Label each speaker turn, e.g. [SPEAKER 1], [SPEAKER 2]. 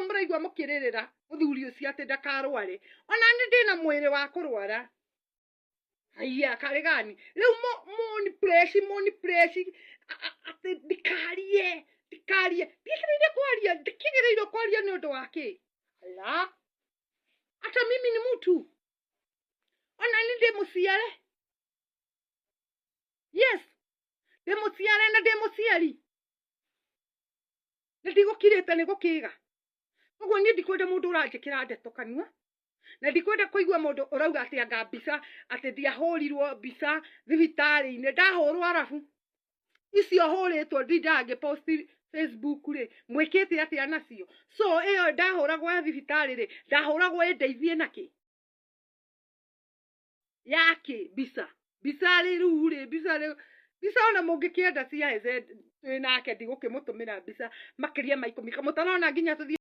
[SPEAKER 1] Mũraigua mũkĩrĩrĩra mũthuri ũcio atĩ ndakarware, ona nĩ ndĩna mwĩrĩ wa kũrwara. Haiya, karĩ gani rĩu moni preci, moni preci atĩ ndikarie, ndikarie, ndiagĩrĩire kwaria, ndikĩgĩrĩirwo kwaria nĩ ũndũ wa kĩ? Ala, hata mimi ni mtu, ona ni ndĩ mũciare. Yes, ndĩ mũciare na ndĩ mũciari, na ndigũkirĩte nĩ gũkĩga. Koguo niĩ ndikwenda mũndũ ũranjĩkĩra ndeto kanua, na ndikwenda kũigua mũndũ ũrauga atĩ anga mbica, atĩ ndiahũrirwo mbica thibitarĩ-inĩ. Ndahũrwo arabu icio hũrĩtwo ndindaga ngĩposti Facebook rĩ, mwĩkĩte atĩa nacio? So ĩyo ndahũragwo ya thibitarĩ rĩ, ndahũragwo ĩndeithie nakĩ? Yake mbica, mbica rĩ, rĩu rĩ, mbica rĩ, mbica ona mũngĩkĩenda cia Hezed twĩ nake, ndigũkĩmũtũmĩra mbica makĩria ma 10 mũtarona nginya tũthiĩ.